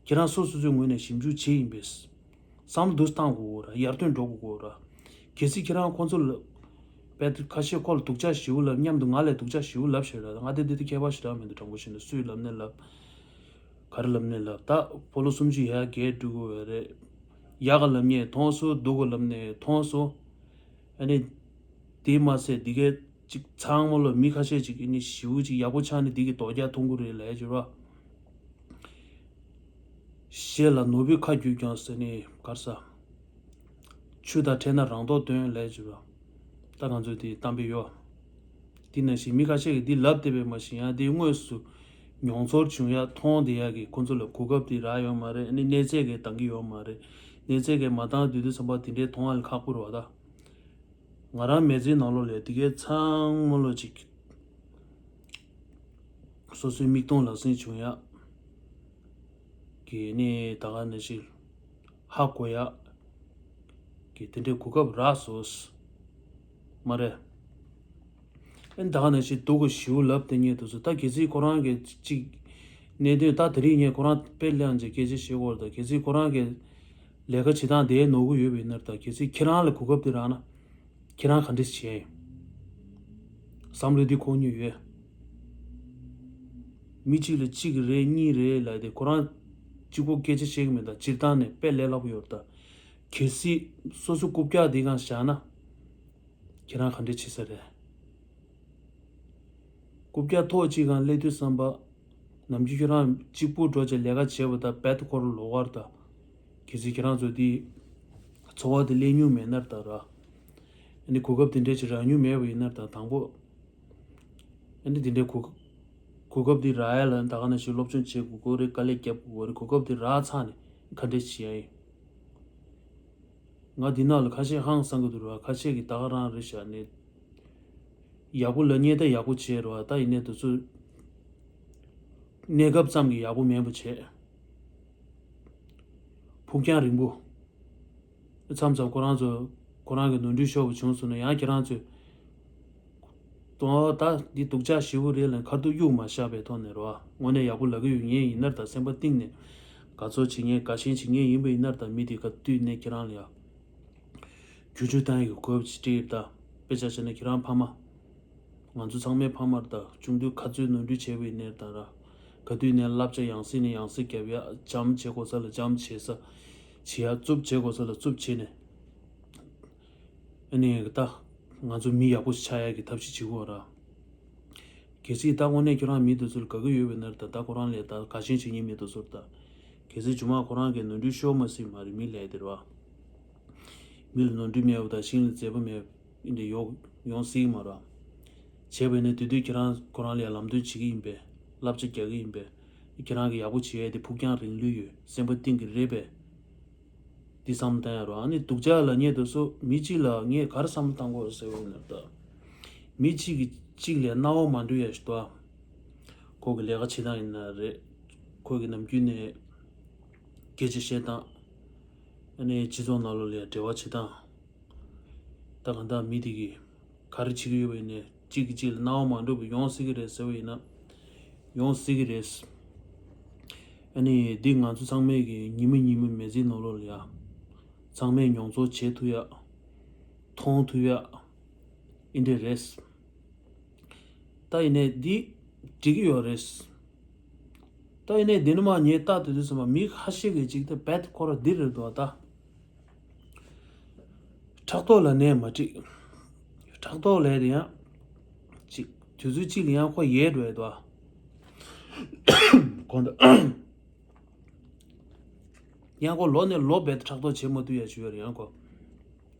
ཁྱེད་རང་སོ་སོ་སོའི་ངོས་ནས་ཞིབ་འཇུག་བྱས་ཡིན་པས། བསམ་བློ་འདུག་བཏང་དགོས་ར། ཡར་ཐོན་འགྲོ་དགོས་ར། གལ་སྲིད་ཁྱེད་རང་ཁོང་ཚོ་ལ། དཔེ་ཁ་ཤས་ཁོ་ལ་སྡུག་ཅག་ཞེ་པོ་ལབ་མཉམ་དུ་ང་ལས་སྡུག་ཅག་ཞེ་པོ་ལབ་ཤེས་ར། ང་དེ་འདི་དུ་ཁྱད་པར་ཞེ་དྲག་མི་འདུག། དྲང་པོ་བཤད་ན་སུས་ལབ་ནས་ལབ། ག་རེ་ལབ་ནས་ལབ། ད་སྤོ་ལོ་སུམ་ཅུ་ཡར་རྒྱས་འགྲོ་གི་ཡོད་རེད། ཡག་ག་ལབ་ནས་མཐོང་སོང་། སྡུག་ག་ལབ་ནས་མཐོང་སོང་། ཨ་ནི། དེ་མ་ཟད་འདི་གའི་ཅིག་ཚང་མ་ལ་མི་ཁ་ཤས་ཅིག་གིས་ནི་ཞེ་པོ་ཅིག་ཡག་པོ་ཆགས་ནས་འདི་གི་དོ་རྒྱག་མཐོང་གི་རེད་ལབ་ཡ་ཅིག་ར། གཞས་ལ་ནོར་བུའི་ཁ་བརྒྱུད་ཀྱང་ཟེར་ནས་ག་རེ་ཟ། ཆུ་དང་འཕྲད་ན་རང་མདོག་སྟོན་ལབ་ཡ་ཅིག་ར། ད་ང་ཚོས་དེ་གཏམ་དཔེ་ཡོད། དེ་ནང་བཞིན་མི་ཁ་ཤས་ཀྱིས་འདི་ལབ་བསྡད་པས་མ་གཞི་ཡང་དེ་དངོས་སུ་མྱོང་ཚོར་བྱུང་ཡ་མཐོང་བསྡད་ཡ་གི་ཁོ་ཚོ་ལ་གོ་སྐབས་དེ་རག་ཡོད་མ་རེད། ཨ་ནི་གནས་ཚད་ཀྱིས་འདང་གི་ཡོད་མ་རེད། གནས་ཚད་ཀྱིས་མ་འདང་བསྡད་དུས་ཙམ་པ་དེ་འདྲའི་མཐོང་བ་ལ་ཁག་པོ་རེད་བ་ད། ང་རང་མི་ཚེའི་ནང་ལོགས་ལ་དེ་གའི་ཚང་མ་ལོ་ཅིག་སོ་སོའི་མིག་མཐོང་ལག་ཟིན་བྱུང་ཡ་གི་ནི་ད་ག་ནང་བཞིན་ཧ་གོ་ཡ་གི་དེ་འདྲའི་གོ་སྐབས་རག་སོང་། མ་རེད། ཨན་ད་ག་ནང་བཞིན་སྡུག་གི་ཞིའུ་ལབ་དེ་ཉེ་དུ་སུ་ད་གལ་སྲིད་ཁོ་རང་གི་གཅིག་གནད་དོན་ད་དེ་རིང་ངས་ཁོ་རང་དཔེ་ལེན་ཅེས་སྐད་ཆ་བཤད་གོ་ར། ད་གལ་སྲིད་ཁོ་རང་གི་ལས་ཀ་བྱེད་སྟངས་དེའི་ནོར་གི་ཡོད་པའི་ནར་ད་གལ་སྲིད་ཁྱེད་རང་ལ་གོ་སྐབས་དེ་རག་ན་ཁྱེད་རང་ག་འདྲས་བྱས་ཡིན། བསམ་བློ་འདི་འཁོར་མྱོང་ཡོད། མི་གཅིག་ལ་གཅིག་རེད་གཉིས་རེད་ལབ་དེ་ཁོ་རང་གཅིག་པོ་སྐད་ཆ་བཤད་གི་མེད། ད་སྤྱིར་བཏང་ནས་དཔེ་ལས་སླ་པོ་ཡོད་ར། ད་གལ་སྲིད་སོ་སོ་རྐུབ་བཀྱག་འདི་སྒང་བཞག་ན་ཁྱེད་རང་ག་འདྲས་བྱེད་ས་རེད། རྐུབ་བཀྱག་ཐོག་གཅིག་སྒང་སླེབས་དུས་ཙམ་པ། ནམ་རྒྱུན་ཁྱེད་རང་གཅིག་པུ་འགྲོ་བྱས་ལས་ཀ་བྱས་པ་དང་རྦད་དེ་ཁོ་རང་ལོག་གར་དང་། གལ་སྲིད་ཁྱེད་རང་ཚོ་འདི་འཚོ་བ་དེ་ལེན་མྱོང་མེད་ནར་ད་ར། ཨ་ནི་གོ་སྐབས་དེ་འདྲས་ཅིག་རག་མྱོང་མེད་པ་ཡིན་ནར་ད་དང་པོ། ཨ་ནི་དེ་འདྲའི་གོ་གོ་སྐབས་འདི་རག་ཡ་ལ་ད་ག་ནང་བཞིན་སློབ་སྦྱོང་བྱེད་དགོས་ཀྱི་རེད། དཀའ་ལས་རྒྱབ་དགོས་ཀྱི་རེད། གོ་སྐབས་འདི་རག་ཚར་ནས་ག་འདྲས་བྱེད་ཡ་ཡིན། ང་འདི་ནང་ལ་ཁ་ཤས་ཧང་སང་གི་འདུག་ར། ཁ་ཤས་ཀྱིས་ད་ག་རང་རེད་བཞག་ནས། ཡག་པོ་ལབ་མཁན་ད་ཡག་པོ་བྱས་ར་བ། ད་ཡིན་ནའི་དུས་ཚོད་གནས་སྐབས་ཙམ་གྱི་ཡག་པོ་མེད་པ་བྱས། ཕུགས་རྒྱང་རིང་པོ། མཚམས་མཚམས་ཁོ་རང་ཚོ་ཁོ་རང་གི་ནོར་འཁྲུལ་ཤོར་བ་བྱུང་སོང་ན་ཡང་ཁྱེད་རང་ཚོས། དོ་ད་འདི་སྡུག་ཅག་ཞེ་པོ་རེད་ལབ་ཁ་ཐུག་གཡུག་མ་བཞག་པའི་ཐོག་ནས་ར་བ། དངོས་གནས་ཡག་པོ་ལབ་ཀྱི་ཡོད་མཁན་ཡིན་ནར་ད་སེམས་པ་གཏིང་ནས་དགའ་ཚོར་བྱེད་མཁན་དགའ་ཞེན་བྱེད་མཁན་ཡིན་པ་ཡིན་ནར་ད་མི་དེ་ག་དུས་ནས་ཁྱེད་རང་ལ་ཡ། བསྒྱུར་བཅོས་བཏང་ཡག་གི་གོ་སྐབས་ཅིག་སྤྲད་ཡོད་ད། དཔེ་ཆ་བཞག་ན་ཁྱེད་རང་ཕ་མ། ང་ཚོ་ཚང་མའི་ཕ་མར་ད་ཆུང་དུས་ག་ཚོད་ནོར་འཁྲུལ་བྱས་པ་ཡིན་ནའི་ད་ར། ག་དུས་ནས་བསླབ་བྱ་ཡང་སེ་ནས་ཡང་སེ་རྒྱབ་ཡ། འཇམ་བྱེད་དགོས་ས་ལ་འཇམ་བྱེད་ས། བྱེད་ཡ་རྩུབ་བྱེད་དགོས་ས་ལ་རྩུབ་བྱེད་ནས། ཨ་ནི་ད་ང་ཚོ་མི་ཡག་པོ་ཞིག་ཆགས་ཡ་གི་ཐབས་ཤེས་བྱེད་དགོས་ར། གལ་སྲིད་ད་དངོས་གནས་ཁྱོད་རང་མི་དེ་ཚོ་ལ་དགའ་གི་ཡོད་པ་ཡིན་ནར་ད་ད་ཁོ་རང་ལས་ད་དགའ་ཞེན་བྱེད་མཁན་མི་དེ་ཚོར་ད། གལ་སྲིད་རྗེས་མ་ཁོ་རང་གི་ནོར་འཁྲུལ་ཤོར་མ་སྲིད་མ་རེད་མི་ལས་དེ་ར་བ། མི་ལ་ནོར་འཁྲུལ་མེད་པ་དང་ཤིང་ལ་མཛེས་པ་མེད་པ་འདི་ཡོང་ཡོང་སྲིད་མ་རེད། བྱས་པས་ན་དེ་དུས་ཁྱེད་རང་ཁོ་རང་ལ་ལམ་སྟོན་བྱེད་ཀྱི་ཡིན་པས། བསླབ་བྱ་རྒྱག་གི་ཡིན་པས། ཁྱེད་རང་གི་ཡག་པོ་བྱེད་ཡས་དེ་ཕུགས་རྒྱང་རིང་ལུས་ཡོད། སེམས་པ་གཏིང་གི་རེད་པས། འདི་བསམ་བློ་བཏང་ཡ་རོགས། ཨ་ནི་སྡུག་ཅག་ལབ་མཁན་དེ་ཚོ་མི་གཅིག་ལ་ངས་ག་རེ་བསམ་བློ་བཏང་དགོས་ཟེར་བ་ཡིན་ན་ད། མི་གཅིག་གིས་གཅིག་ལ་རྣ་བ་མ་འགྲོ་ཡ་ཞིག་འདུག་ཨ། ཁོ་གི་ལས་ཀ་བྱེད་སྟངས་ཡིན་ན་རེད། ཁོ་གི་ནམ་རྒྱུན་ནས་སྐད་ཆ་བཤད་སྟངས། ཨ་ནི་སྤྱི་ཚོགས་ནང་ལོགས་ལ་ཡ་འབྲེལ་བ་བྱེད་སྟངས། ད་གང་ལྟར་མི་དེ་གིས་ག་རེ་བྱེད་ཀྱི་ཡོད་པ་ཡིན་ནའི་གཅིག་གིས་གཅིག་ལ་རྣ་བ་མ་འགྲོ་བའི་ཡོང་སྲིད་ཀྱི་རེད་ཟེར་བ་ཡིན་ན། ཡོང་སྲིད་ཀྱི་རེད། ཨ་ནི་འདི་ང་ཚོ་ཚང་མས་ཀྱི་ཉི་མ་ཉི་མ་མི་ཚེའི་ནང་ལོགས་ལ་ཡ། ཚང་མས་མྱོང་ཚོར་བྱེད་ཐུབ་ཡ། མཐོང་ཐུབ་ཡ། ཨིན་འདྲ་རེད། ད་ཡིན་ནའི་འདི་འགྲིག་གི་ཡོད་རེད། ད་ཡིན་ནའི་འདི་ནི་མ་ངས་ལྟ་དུས་དུས་ཙམ་པ་མི་ཁ་ཤས་ཀྱིས་ཅིག་ད་རྦད་ཁོ་ར་འདི་རེད་འདུག་ད། ཕྲག་དོག་ལབ་ནའི་མ་འགྲིག་ཕྲག་དོག་ལབ་དེ་ཡང་། ཅིག་དུས་ཚོད་གཅིག་ལ་ཡང་ཁོ་ཡལ་འགྲོ་ཡ་འདུག་ཨ། གོ་འདུག་ཡང་ཁོ་ལོ་ནས་ལོ་རྦད་དེ་ཕྲག་དོག་བྱེད་མ་ཐུབ་ཡ་ཞུ་ཡ་རེད་ཡང་ཁོ།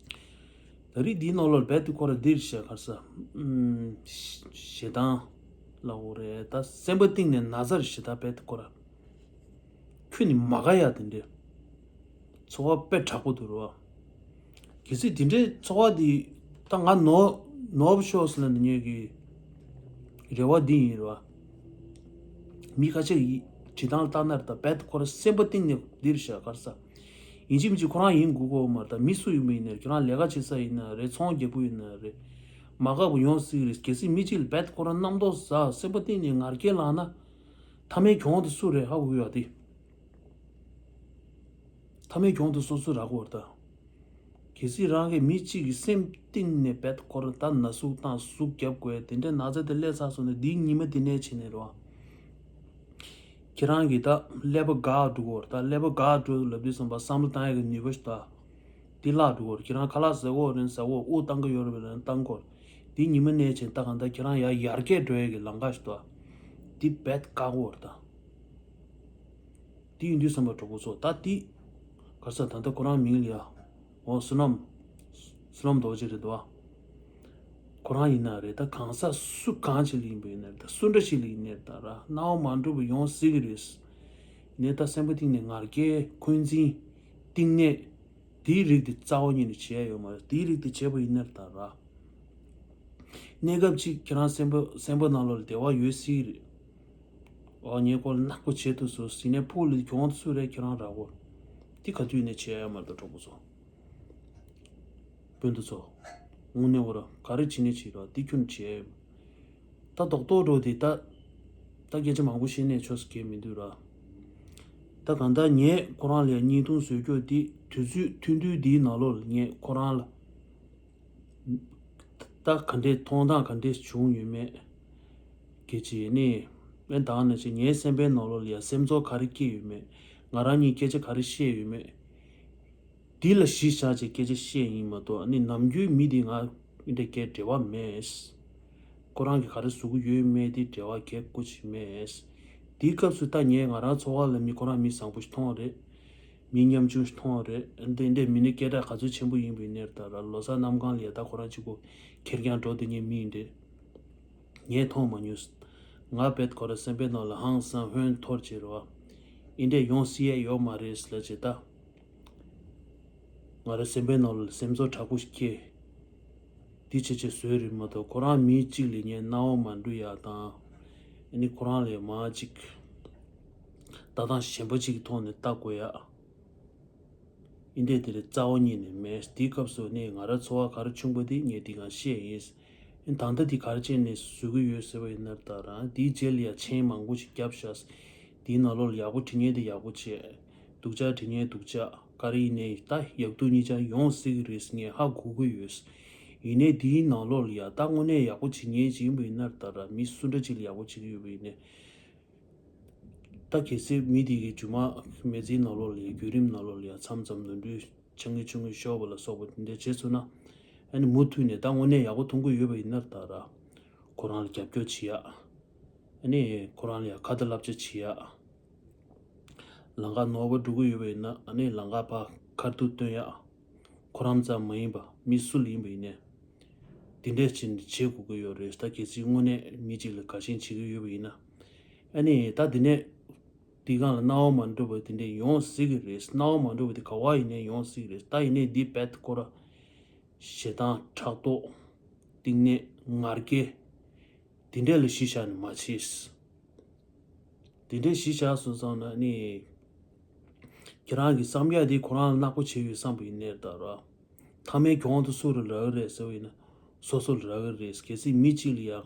ད་རེས་འདིའི་ནང་ལོགས་རྦད་དེ་ཁོ་ར་འདིར་བཤད་གར་ས། ཨུམ། ཞེ་སྡང་ལབ་དགོས་རེད་ད། སེམས་པ་གཏིང་ནས་ན་ཚ་རེད་ཞེ་ད་རྦད་དེ་ཁོ་ར། ཁྱོད་ནི་མ་དགའ་ཡ་དེ་འདྲས། ཚོར་བ་དཔེ་དྲག་པོ་འདུག་རོ། གལ་སྲིད་དེ་འདྲའི་ཚོར་བ་འདི་ད་ང་ནོར་ནོར་བ་ཤོག་ཟེར་ན་འདི་ངེད་ཀྱི་རེ་བ་འདི་ཡིན་རོ། མི་ཁ་ཤས་ཀྱི་བྱེད་སྟངས་ལ་བལྟས་ན་ད་རྦད་ཁོ་རང་སེམས་པ་གཏིང་ནས་འདིར་བཞག་གར་ས། ཡིན་གཅིག་མིན་གཅིག་ཁོ་རང་ཡིན་དགོས་ཀྱི་ཡོད་མ་རེད། ད་མི་སུ་ཡིན་པ་ཡིན་ནའི་ཁྱོད་རང་ལས་ཀ་བྱེད་ས་ཡིན་ན་རེད། ཚོང་རྒྱག་པོ་ཡིན་ན་རེད། མ་དགའ་བ་ཡོང་སྲིད་རེད། གལ་སྲིད་མི་གཅིག་ལ་རྦད་ཁོ་རང་རྣམ་རྟོག་ཟ་སེམས་པ་གཏིང་ནས་ངར་སྐད་ལངས་ན། མཐའ་མའི་གྱོང་དེ་སུ་རེད་ཧ་གོ་གི་ཡོད་དེ། མཐའ་མའི་གྱོང་དེ་སོ་སོ་རག་གི་ཡོད་རེད་ད། གལ་སྲིད་རང་གི་མི་གཅིག་གི་སེམས་གཏིང་ནས་རྦད་ཁོ་རང་ད་ན་ཟུག་བཏང་ཟུག་རྒྱབ་དགོས་དེ་འདྲའི་ན་ཚ་དེ་སླེབས་ཚར་སོང་ན་འདིའི་ཉི་མ་དེ་ནས་བྱས་ནས་རེད་བ། ཁྱེད་རང་གིས་ད་ཀླད་པ་འགག་འགྲོ་གི་ཡོད་རེད་ད། ཀླད་པ་འགག་འགྲོ་ལབ་དུས་ཙམ་པ་བསམ་བློ་བཏང་ཡག་གི་ནུས་པ་ཞིག་ད། འདི་བརླག་འགྲོ་གི་ཡོད་རེད། ཁྱེད་རང་ཁ་ལག་ཟ་གི་ཡོད་རེད་ཟ་གི་ཡོད། དབུགས་བཏང་གི་ཡོད་རེད་བཏང་གི་ཡོད་རེད། འདི་ཉི་མ་ནས་བྱས་ད་གང་ལྟར་ཁྱེད་རང་ཡར་ཡར་རྒྱས་འགྲོ་ཡག་གི་ལམ་ཁ་ཞིག་ད། འདི་རྦད་བཀག་གི་ཡོད་རེད་ད། དེ་ཡིན་དུས་བསམ་པ་གྲོགས་པོ་ཚོ་ད་དེ། ག་རེ་ཟེར་ད་ལྟ་ཁོ་རང་མིང་ལ་ཡ། འོ་བསོད་ནམས། བསོད་ནམས་རྡོ་རྗེ་རེད་འདུག་ཨ། ཁོ་རང་ཡིན་ན་རེད་ད་གང་ཟག་སུ་གང་ཞིག་ལ་ཡིན་པ་ཡིན་ན་རེད་ད། སུ་འདྲ་ཞིག་ལ་ཡིན་ནའི་ད་ར་སྣང་བ་མ་འགྲོ་བ་ཡོང་སྲིད་ཀྱི་རེད། ནས་ད་སེམས་པ་གཏིང་ནས་ངར་སྐད་འཁོན་འཛིན། གཏིང་ནས། དེའི་རིགས་དེ་རྩ་བ་ཉིད་ནས་བྱས་ཡོད་མ་རེད། དེའི་རིགས་དེ་བྱས་པ་ཡིན་ན་ད་ར། གནས་སྐབས་གཅིག་ཁྱེད་རང་སེམས་པ་སེམས་པ་ནང་ལོགས་ལ་བདེ་བ་ཡོད་སྲིད་རེད། ཨོ་ངས་ཁོ་ལ་ནག་པོ་བྱེད་ཐུབ་སོང་ཟིན་ནས་ཕུགས་ལ་གྱོང་ཚུར་རེ་ཁྱེད་རང་རག་གོ། དེ་ག་དུས་ནས་བྱས་ཡོད་མ་རེད་ད་གྲོགས་པོ་ཚོ། སྤུན་ཟླ་ཚོ། དངོས་གནས་འོ་ར་ག་རེ་བྱེད་ནས་བྱེད་ར་དེ་ཁྱོད་བྱས་ཡོད། ད་རྡོག་རྡོག་འགྲོ་དེ་ད་ད་སྐད་ཆ་མང་པོ་བཤད་ནས་ཆོག་ས་གལ་མི་འདུག་ར། ད་གང་ལྟར་ངས་ཁོ་རང་ལ་ཡ་བརྙན་ཐུང་བཟོས་རྒྱུ་དེ་དུས་ཚོད་ཐུང་ཐུང་འདིའི་ནང་ལོགས་ལ་ངས་ཁོ་རང་ལ་ད་ག་འདྲས་མཐོང་སྟངས་ག་འདྲས་བྱུང་ཡོད་མེད་སྐད་ཆ་ཡིན་ནི། ཨེ་ད་ནང་བཞིན་ངའི་སེམས་པའི་ནང་ལོགས་ལ་ཡ་སེམས་ཚོར་ག་རེ་སྐྱེས་ཡོད་མེད། ང་རང་གཉིས་སྐད་ཆ་ག་རེ་བཤད་ཡོད་མེད། འདི་ལ་གཞི་བཞག་ཅིག་སྐད་ཆ་བཤད་ཡིན་མ་གཏོགས། ཨ་ནི་ནམ་རྒྱུན་མི་འདི་ང་འདི་འདྲ་སྐད་འབྲེལ་བ་མེད། ཁོ་རང་གིས་ག་རེ་བཟོ་གི་ཡོད་མེད་འདི་འབྲེལ་བ་གལ་ཁ་ཤས་མེད། དེའི་སྐབས་སུ་ད་ངས་ང་རང་ཚོ་བ་ལ་མི་ཁོ་རང་མི་བཟང་པོ་ཞིག་མཐོང་རེད། མི་ཉམ་ཆུང་ཞིག་མཐོང་རེད། འདི་འདྲ་མི་ནི་སྐད་གྲགས་ག་ཚོད་ཆེན་པོ་ཡིན་པའི་ནེར་ད་ར་ལོ་གསར་གནམ་གང་ལ་ཡ་ད་ཁོ་རང་གཅིག་པོ་ཁེར་རྐྱང་འགྲོ་དེ་ཉེ་མི་ཡིན་འདྲ། ངས་མཐོང་མ་མྱོང་། ང་བེད་ཁོ་ར་སེམས་པའི་ནང་ལ་ཧང་སང་ཧོན་འཐོར་བྱེད་རོ། ཨིན་འདྲས་ཡོང་སྲིད་ཡས་ཡོད་མ་རེད་ལ་བྱེད་ད། ང་ར་སེམས་པའི་ནང་ལ་སེམས་ཚོར་དྲག་པོ་ཞིག་སྐྱེས། འདི་བྱེད་བྱེད་བཟོས་རེད་མ་གཏོགས་ཁོ་རང་མི་གཅིག་ལ་ངས་སྣང་བ་མ་འགྲོ་ཡ་དང་། ཨ་ནི་ཁོ་རང་ལས་མང་གཅིག་ལྟ་སྟངས་གཞན་པ་གཅིག་གི་ཐོག་ནས་ལྟ་དགོས་ཡ། ཨིན་འདྲས་དེ་རེད་རྩ་བ་ཉིད་ནས་མེད། དེའི་སྐབས་སུ་ནི་ང་ར་ཚོ་བ་ག་རེ་བྱུང་པ་དེ་ངས་དེ་གང་བཤད་ཡིན། ཨིན་ད་ལྟ་དེ་ག་རེ་བྱས་ནས་བཟོ་གི་ཡོད་ཟེར་བ་ཡིན་ན་ད་རང་དེའི་རྗེས་ལ་ཡ་མཆན་མང་པོ་ཞིག་བརྒྱབ་ཤག་དེའི་ནང་ལོགས་ལ་ཡག་པོ་བྲིས་མཁན་དེ་ཡག་པོ་བྱས། སྡུག་ཅག་བྲིས་མཁན་སྡུག་ཅག་ག་རེ་ཡིན་ནའི་ད་ཡག་སྡུག་གཉིས་ཆ་ཡོང་སྲིད་གི་རེད་ངས་ཧ་གོ་གི་ཡོད། ཡིན་ནའི་དེའི་ནང་ལོགས་ལ་ཡ་ད་དངོས་གནས་ཡག་པོ་བྱེད་མཁན་ཅིག་ཡིན་པ་ཡིན་ན་ད་ར་མི་སུ་འདྲ་ཅིག་ལ་ཡག་པོ་བྱེད་ཀྱི་ཡོད་པ་ཡིན་ནའི། ད་གལ་སྲིད་མི་དེ་གི་རྒྱུ་མ་མི་ཚེའི་ནང་ལོགས་ལ་ཡ་བརྒྱུད་རིམ་ནང་ལོགས་ལ་ཡ་མཚམས་མཚམས་ནོར་འཁྲུལ་ཆང་གི་ཆུང་གི་ཤོར་བ་ལ་སོགས་པ་དེ་འདྲ་བྱེད་ཚུགས་ན། ཨ་ནི་མུ་མཐུད་ནས་ད་དངོས་གནས་ཡག་པོ་མཐོང་གི་ཡོད་པ་ཡིན་ན་ད་ར་ཁོ་རང་ལ་རྒྱབ་སྐྱོར་བྱེད་ཡ། ཨ་ནི་ཁོ་རང་ལ་ཡ་ཁ་ཏ་བསླབ་བྱ་བྱེད་ཡ། ལམ་ཁ་ནོར་བ་འགྲོ་གི་ཡོད་པ་ཡིན་ན་ཨ་ནི་ལམ་ཁ་ཕར་ཁ་ཐུག་སྟོན་ཡ། ཁོ་རང་ཙམ་མ་ཡིན་པ་མི་སུ་ལ་ཡིན་པ་ཡིན་ནའི། དེ་འདྲས་བྱེད་བྱེད་དགོས་ཀྱི་ཡོད་རེད། ད་གལ་སྲིད་དངོས་གནས་མི་གཅིག་ལ་དགའ་ཞེན་བྱེད་ཀྱི་ཡོད་པ་ཡིན་ན། ཨ་ནི་ད་དེ་ནས་དེའི་སྒང་ལ་སྣང་བ་མ་འགྲོ་བ་དེ་འདྲས་ཡོང་སྲིད་ཀྱི་རེད། སྣང་བ་མ་འགྲོ་བ་དེ་ག་བ་ཡིན་ནའི་ཡོང་སྲིད་ཀྱི་རེད། ད་ཡིན་ནའི་འདི་བེད་ཁོ་ར་ཞེ་སྡང་ཕྲག་དོག་གཏིང་ནས་ང་རྒྱལ། དེ་འདྲས་ལ་གཞི་བཞག་ནས་མ་བྱེད། དེ་འདྲས་གཞི་བཞག་སོང་ཙང་ན་ནི། ཁྱེད་རང་གི་བསམ་ཡག་དེ་ཁོ་རང་ལ་ནག་པོ་བྱས་ཡོད་བསམ་པ་ཡིན་ནའི་ད་ར། མཐའ་མའི་གྱོང་དེ་སུ་རུ་རག་གི་རེད་ཟེར་བ་ཡིན་ན། སོ་སོ་ལ་རག་གི་རེད། གལ་སྲིད་མི་གཅིག་ལ་ཡ།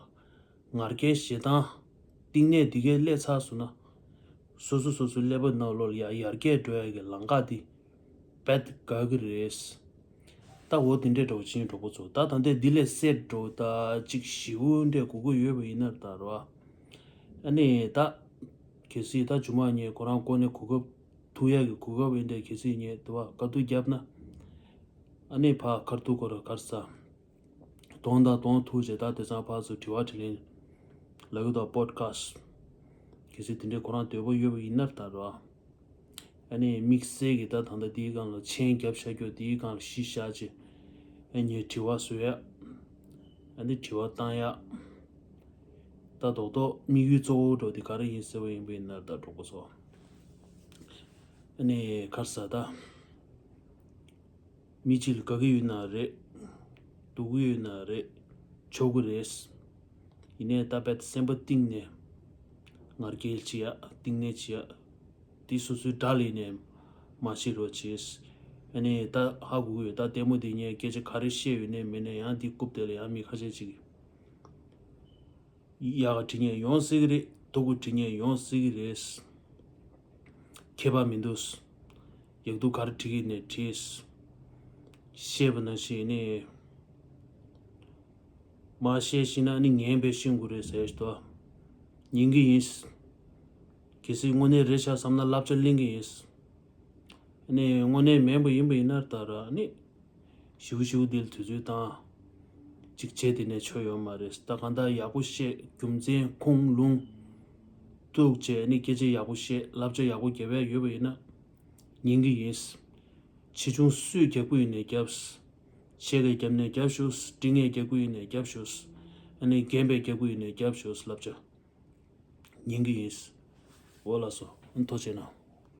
ང་རྒྱལ་ཞེ་སྡང་། གཏིང་ནས་དེ་གའི་སླེབས་ཚར་སོང་ན། སོ་སོ་སོ་སོའི་ཀླད་པ་ནང་ལོགས་ལ་ཡ་ཡར་རྒྱས་འགྲོ་ཡ་གི་ལམ་ཁ་དེ། བེད་དགའ་གི་རེད། ད་འོ་དེ་འདྲས་འདྲ་བོ་ཅིག་གྲོགས་པོ་ཚོ། ད་ད་ལྟའི་འདི་ལས་སེར་འགྲོ་ད་ཅིག་ཞིའུ་འདྲས་གོ་གི་ཡོད་པ་ཡིན་ན་ད་རོ། ཨ་ནི་ད་གལ་སྲིད་ད་ཇུ་མ་ཉེ་ཁོ་རང་ཀོ་ནས་གོ་སྐབས་ཐུག་ཡག་གི་གོ་སྐབས་ཡིན་འདྲས་གལ་སྲིད་ཉེ་དུ་བ་དཀའ་སྡུག་བརྒྱབ་ན། ཨ་ནི་ཕ་ཁར་ཐུག་ཁོ་ར་གར་ས། གདོང་དང་གདོང་ཐུག་བྱས་ད་དེ་ཚང་ཕར་ཚུར་དྲི་བ་དྲིས་ལན་ལབ་ཡོད་དོ་པོ་ཌི་ཁ་སི་ཊི། གལ་སྲིད་དེ་འདྲའི་ཁོ་རང་འདོད་པ་ཡོད་པ་ཡིན་ན་ད་རོ། ཨ་ནི་དམིགས་བསལ་གྱི་ད་ད་ལྟ་དེའི་སྒང་ལ་མཆན་རྒྱབ་བཞག་རྒྱུ་དེའི་སྒང་ལ་གཞི་བཞག་བྱས་ཨ་ནི་དྲི་བ་བཟོ་ཡ། ཨ་ནི་དྲི་བ་བཏང་ཡ། ད་རྡོག་རྡོག་དམིགས་ཡུལ་གཙོ་བོ་འགྲོ་དེ་ག་རེ་ཡིན་ཟེར་བ་ཡིན་པ་ཡིན་ན་ད་གྲོགས་པོ་ཚོ། ཨ་ནི་གར་ས་ད། མི་གཅིག་ལ་དགའ་གི་ཡོད་ན་རེད། སྡུག་གི་ཡོད་ན་རེད། ཆོག་གི་རེད། ཡིན་ནའི་ད་བེད་སེམས་པ་གཏིང་ནས་ང་རྒྱལ་བྱེད་ཡ་གཏིང་ནས་བྱེད་ཡ། དེ་སོ་སོའི་དགྲ་ལས་ནས་མ་བྱེད་རོགས་བྱེད། ཨ་ནི་ད་ཧ་གོ་གི་ཡོད། ད་ལྟད་མོ་དེ་ངས་སྐད་ཆ་ག་རེ་བཤད་ཡོད་ནའི་མེད་ནའི་ཡང་དེ་རྐུབ་དེ་ལ་ཡང་མི་ཁ་ཤས་ཅིག་གིས། ཡག་ག་བྲིས་མཁན་ཡོང་སྲིད་ཀྱི་རེད། སྡུག་ག་བྲིས་མཁན་ཡོང་སྲིད་ཀྱི་རེད། ཁྱད་པར་མི་འདུག་ཡག་སྡུག་ག་རེ་བྲིས་ཀྱི་ནས་བྲིས། བཤད་པ་ནང་བཞིན་ནི། མ་བཤད་ཤེས་ན་ནི་ངན་པས་ཤེས་དགོས་རེད་ཟེར་ཞིག་འདུག་ཉན་གྱི་ཡིན། གལ་སྲིད་དངོས་གནས་རེད་ཤག་བསམ་ན་བསླབ་བྱ་ལེན་གྱི་ཡིན། ནི་དངོས་གནས་མིན་པ་ཡིན་པ་ཡིན་ན་ད་ར་ནི། ཞིའུ་ཞིའུ་འདི་ལ་དུས་ཚོད་བཏང་། ཅིག་བྱས་དེ་ནས་ཆོ་ཡོད་མ་རེད། ད་གང་ལྟར་ཡག་པོ་བཤད། རྒྱུ་མཚན་ཁུངས་ལུང་། གཏུག་བྱས་ནི་སྐད་ཆ་ཡག་པོ་བཤད། བསླབ་བྱ་ཡག་པོ་རྒྱབ་ཡ་ཡོད་པ་ཡིན་ན། ཉན་གི་ཡིན། ཆེ་ཆུང་སུས་རྒྱབ་ཀྱི་ཡིན་ནའི་རྒྱབ། ཆེ་གེ་རྒྱབ་ནའི་རྒྱབ་ཤོག་འབྲིང་གེ་རྒྱབ་ཀྱི་ཡིན་ནའི་རྒྱབ་ཤོག་ཨ་ནི་རྒན་པས་རྒྱབ་ཀྱི་ཡིན་ནའི་རྒྱབ་ཤོག་བསླབ་བྱ། ཉན་གི་ཡིན། འོ་ལགས་སོ། ཐུགས་རྗེ་གནང་།